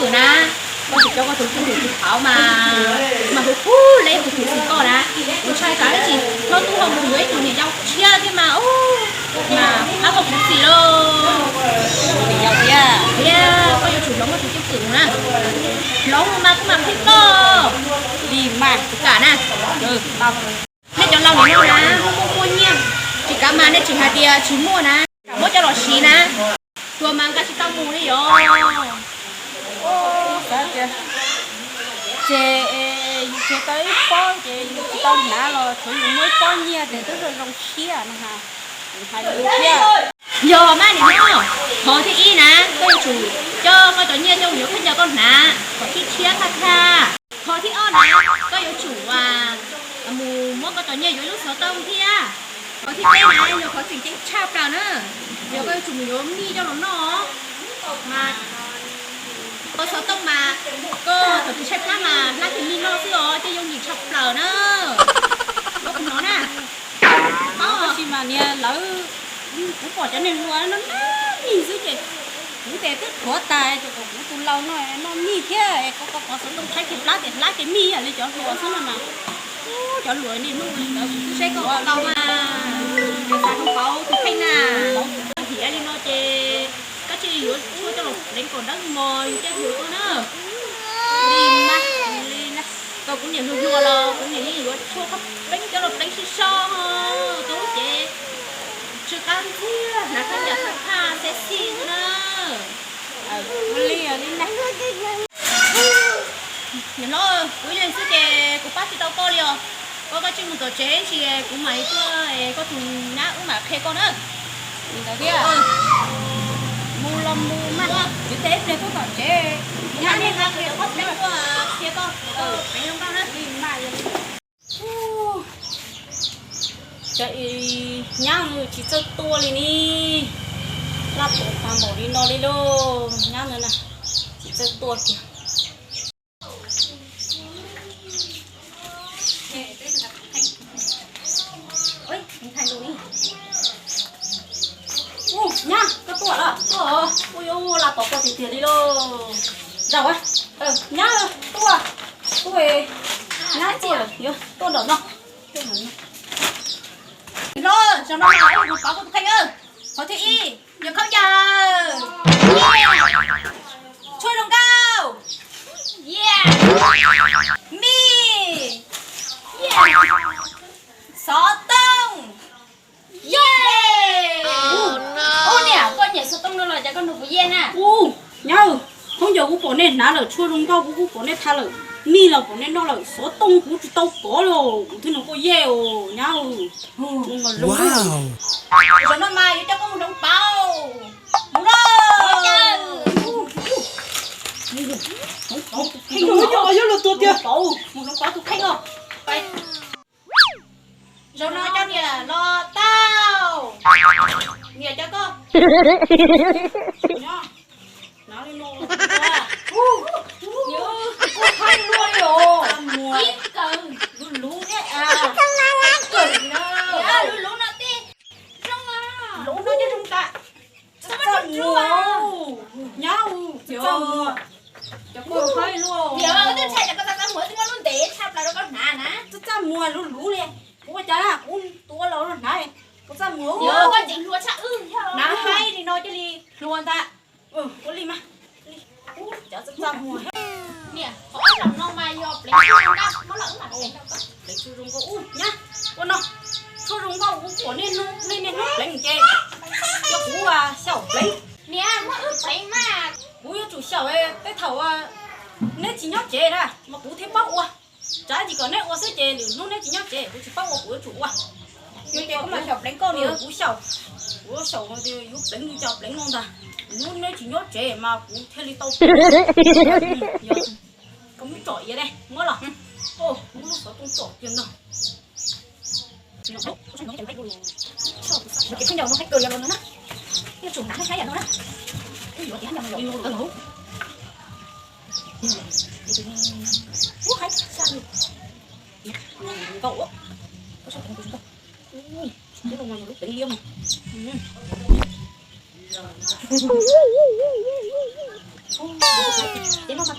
Tus na, koj tus coj koj tus cwj pwm tus qhauv mas, mas hu hu le tus tus xwm koj na. Kuv ntshai tsam ib tsam hnub tuaj ho mus yuav ib tug niam yau tshiab thiab mas, mas pab koj khuv xim lauj. Niam yau thiab, thiab koj yuav tsum hloov koj tus cwj pwm mus na. Hloov mus mas kuv mam qhia koj. Li mas kuv kam na. Nej cov laus no na, muaj muaj muaj nyiaj, tsis kav mas nej tseem hais tias tsis muaj na, kam muab coj los siv na. Tuag mas nqa tsis tau mus li os. Xav tias ces yus tseg tau ib pob ces yus tsis tau hnav los tshuav yus muaj ib pob nyiaj ces twb zoo zoo siab no na. Yus hais li thiab. Yog mas niam no, qhov thib ib na, koj yuav tsum coj koj cov nyiaj coj mus yuav khaub ncaws koj hnav kom tshiab tshiab thaj thaj. Qhov thib ob na, koj yuav tsum mus muab koj cov nyiaj yuav ib lub xov tooj thiab. Qhov thib peb na yog qhov tseem ceeb tshaj plaws na, yog koj yuav tsum mus yuav mij coj los noj. Mas koj xov tooj mas koj thaum twg tshaib plab mas hlab kiag mij noj xwb os, coj yooj yim tshaj plaws na. Koj puas hnov na? Paub tab sis mas niag lawv, kuv pom cov niag hluas no noj mij xwb ces kuv tes twb qhuav tas ces kom kuv tus laus no noj mij thiab es koj koj qhov xov tooj tshaib kiag plab ces hlab kiag mij li cov hluas xwb no mas. Ub, cov hluas niaj hnub li ntawd kuv twb saib koj ua tau mas. Yog xav zoo pauv tus kheej na, hiam li no ces koj cia li yuav tshuaj coj los pleev kom dawb mos yus caij huv koj na. Li mas, li na, koj kuv niam hluas hluas los kuv niam yeej yuav tshuaj pleev coj los pleev sib so, tus ces tsw qab ntxiag hnav khaub ncaws thaj thaj sexy xwb na. Ua li, ua li na. Niam hlob, kuv ib leeg xwb ces kuv pab tsis tau koj li os. Koj, koj tsij mus tom tsev ntsis kuv mam li tuaj es koj tus nyab wb mam qhia koj na. Li ntawd thiab. Mus los mus mas, kuv tej ib pliag tuaj tom tsev. Nyab, nej nqa kuv cov khaub pleev tuaj qhia koj, koj pleev zoo nkauj na. Li mas. Cov nyab nws tsis txawj tuaj li ni. Laj tuav tag npaum li no li lauj, nyab ntawd na, tsis txawj tuaj kiag. Ub, nyab, koj tuaj lawm. Ub, laj tuav koj tiag tiag li lauj. Zaum, nyab, tuaj, tuaj, nyab tuaj lawm, tuaj nram no. Los, zaum no mas kuv pauv koj tus kheej. Qhov thib ib, yog khaub ncaws, tshuaj zoo nkauj, mij, xov tooj. Ub, niam, koj nyiam xov tooj no los cas koj nug kuv yej na? Ub, nyab, khaub ncaws kuv pom nej hnav lawm, tshuaj zoo nkauj kuv kuj pom nej tha lawm, mij los pom nej noj lawm, xov tooj kuv tsis tau kov li, kuv thiaj nug koj yej os nyab. Zaum no mas yuav coj koj mus hloov pauv. Mus lauj. Mus hloov pauv tus kheej os. Mus hloov pauv tus kheej os. Zaum no cov niam los tau. Niam cov koj. Koj haib luaj li os. Ib kawm luv luv thiab. Kawm luv luv no tej zoo. Luv no coj zoo tas. Txaj txaj muag. Nyab, txaj txaj muag. Cov koj haib luaj. Yog twb ntshai cov koj txaj txaj muag twb muab lub ntev tshaj plaws rau koj hnav na. Txaj txaj muag luv luv li. Kuv ua cas kuv tua los hnav, kuv txaj muag. Yog koj tseem hluas tshaj wb. Hnav haib li no cia li hluas ntag. Ua li mas. Cov txaj txaj muag. Niam, qhov zaum no mas yog pleev tshuaj zoo nkauj, muab los wb mam pleev rau koj. Pleev tshuaj zoo nkauj ub nyab. Ua no, tshuaj zoo nkauj kuv pom niaj hnub, niaj hnub pleev ces yog kuv xyaum pleev. Niam, muab wb pleev mas. Kuv yuav tsum xyaum tej thaum neb tsis nyob tsev na mas kuv thiaj paub ua. Tsam ib ntsis kom neb ua xwb ces lwm hnub neb tsis nyob tsev kuv tsis paub ua, kuv yuav tsum ua. Yog ces koj mam xyaum pleev koj niam. Kuv xyaum, kuv xyaum hais tias yuav pleev li cas pleev no ntag. Hnub neb tsis nyob tsev mas kuv thiaj li tau. Koj muab tsom iav ne, muab los. Muab lub xov tooj tsom kiag ntag. Ces khaub ncaws no haib kawg li no na. Yuav tsum hnav haib haib yam no na. Yuav tias hab ncaws li no lawm. Ub, haib tshaj li. Nkauj ua. Koj sab tus nkauj. Ub, lub no mas yog lub pleev liab mas. Ces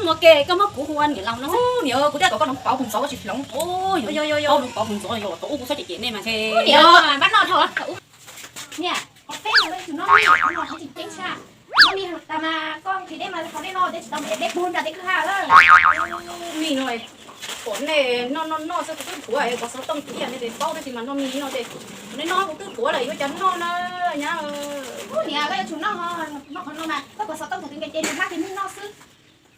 Ua ke koj muab kuv hu ua niam laus no. Niam, kuv thiaj kom koj hloov pauv phoov ntxov koj tsis hloov. Yog, yog, yog, hloov pauv phoov ntxov yog thaum ub kuv txhob cem cem nej mas. Niam, pab noj dhau. Niam, qhov peb no tsum noj mij, noj tsis ceeb tshaj. Noj mij tas mas koj nqhis dej mas qhov dej no dej tsis tau, dej puag nram tej kwj ha lawm. Mij no, kom nej noj noj noj xwb kuv twb dhuav kov xov tooj tiag, nej ces paub tab sis mas noj mij no ces nej noj kuv twb dhuav lawm yuav cas noj na nyab. Niam, koj yuav tsum noj, noj qhov no mas koj kov xov tooj thaum twg nqes ces nws hab ces nej noj xwb.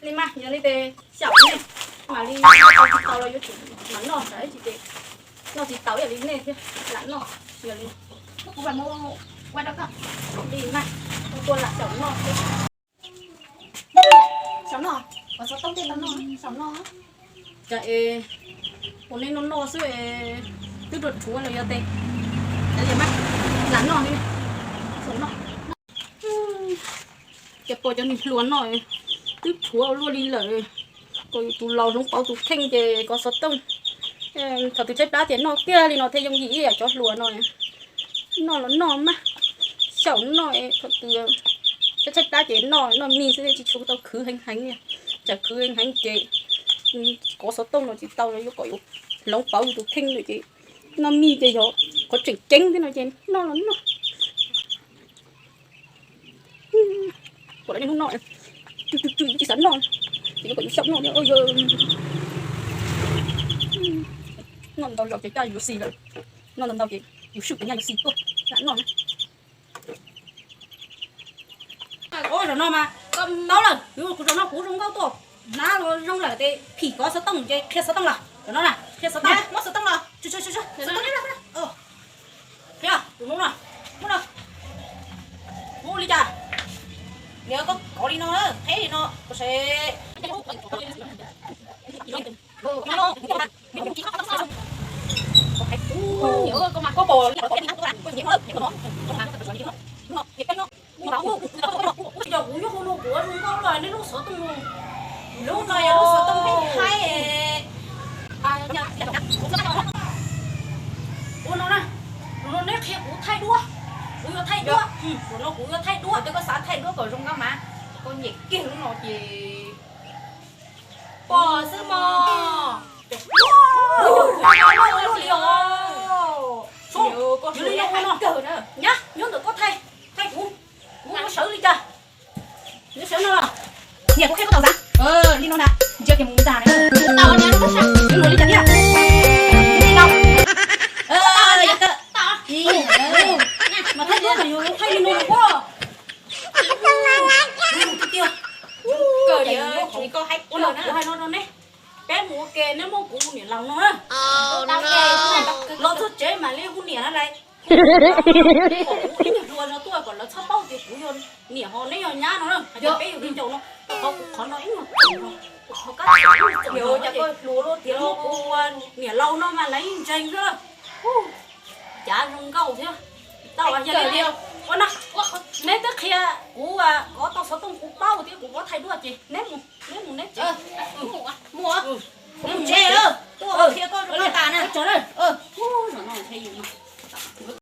Li mas yog li ces xyaum nej mam li tau tsis tau los yuav tsum mam noj, tsam ib tsam ces noj tsis tau ib yam li nej thiab lam noj. Yog li, kuv mam mus ua rau koj. Li mas, ua lam xyaum noj xwb. Xyaum noj, kov xov tooj tej tau noj, xyaum noj. Cas es ua nej noj noj xwb es twb dhuav dhuav los yog tes, cas li mas lam noj li, xyaum noj. Ces pom cov niag hluas no twb dhuav ua luaj li lawm, kom yus tus laus hloov pauv tus kheej ces kov xov tooj. Thaum twg tshaib plab ces noj kiag li no thiaj yooj yim ib yam cov hluas no. Noj los noj mas, xyaum noj, thaum twg tshaib tshaib plab ces noj noj mij xwb, tsis tshua tau khwv heev heev. Tsam khwv heev heev ces kov xov tooj los tsis tau, yuav kom yus hloov pauv yus tus kheej lawm ces noj mij ces yog qhov tseem ceeb thiab no ces noj los noj. Pom lawv niaj hnub noj, tsw tsw tsw tsis xav noj, ces yuav kom yus xyaum noj thiab. Noj ntau zaus ces caj yus xis lawm, noj ntau ntau ces yus swj ces nyaj yus xis tuaj lam noj. Ua zaum no mas koj paub lawm, kuv zaum no kuv zoo nkauj tuaj, hnab los zoo lawm ces phim kov xov tooj ces qhia xov tooj los zaum no na, qhia xov tooj, muab xov tooj los, xov tooj, qhia tus hnub no, hnub no, hnub li cas, niam koj kov li no, qheb li no, koj se Yog kuv nyob hauv no kuv ua zoo nkauj luaj nej lub xov tooj no. Lub no yog lub xov tooj pheej haib. Zaum no kuv yuav thaij duab, koj xav thaij duab kom zoo nkauj mas koj nyiam kiag lub no ces pom xwb mog. Li os, koj li no no, nyab nyob ntawm koj thaij, thaij kuv, kuv yuav sawv li cas? Yuav sawv no los? Niam, kuv qhia koj tau xav. Li no na, ntsia kiag mus ntag na. Yuav luag li cas thiab? Li no. Mas thaij duab mas yus thaij li no los ua. Tiag tiag. Ua no kuv hais no rau neb, peb mus ua ke neb muab kuv niam laus no na, los txog tsev mam li hu niam na lais. Kuv ib nyuag hluas zog tuaj kom lawv txhob paub tias kuv yog niam ho neb yog nyab no na, hais tias peb yog viv ncaus no, rau qhov kuv qhov no ib nyuag txoom no, kuv qhov kab txoom no, cas koj hluas luaj tiag, muab kuv ua niam laus no mas lawv yeej ntseeg xwb. Cav zoo nkauj thiab. Tau, yog li ua no, neb twb qhia kuv kov tau xov tooj kuv paub thiab kuv paub thaij duab ces neb mus, neb mus neb tsev. Mus, mus tsev, tuaj qhia koj zoo tas na. Zaum no thiaj yus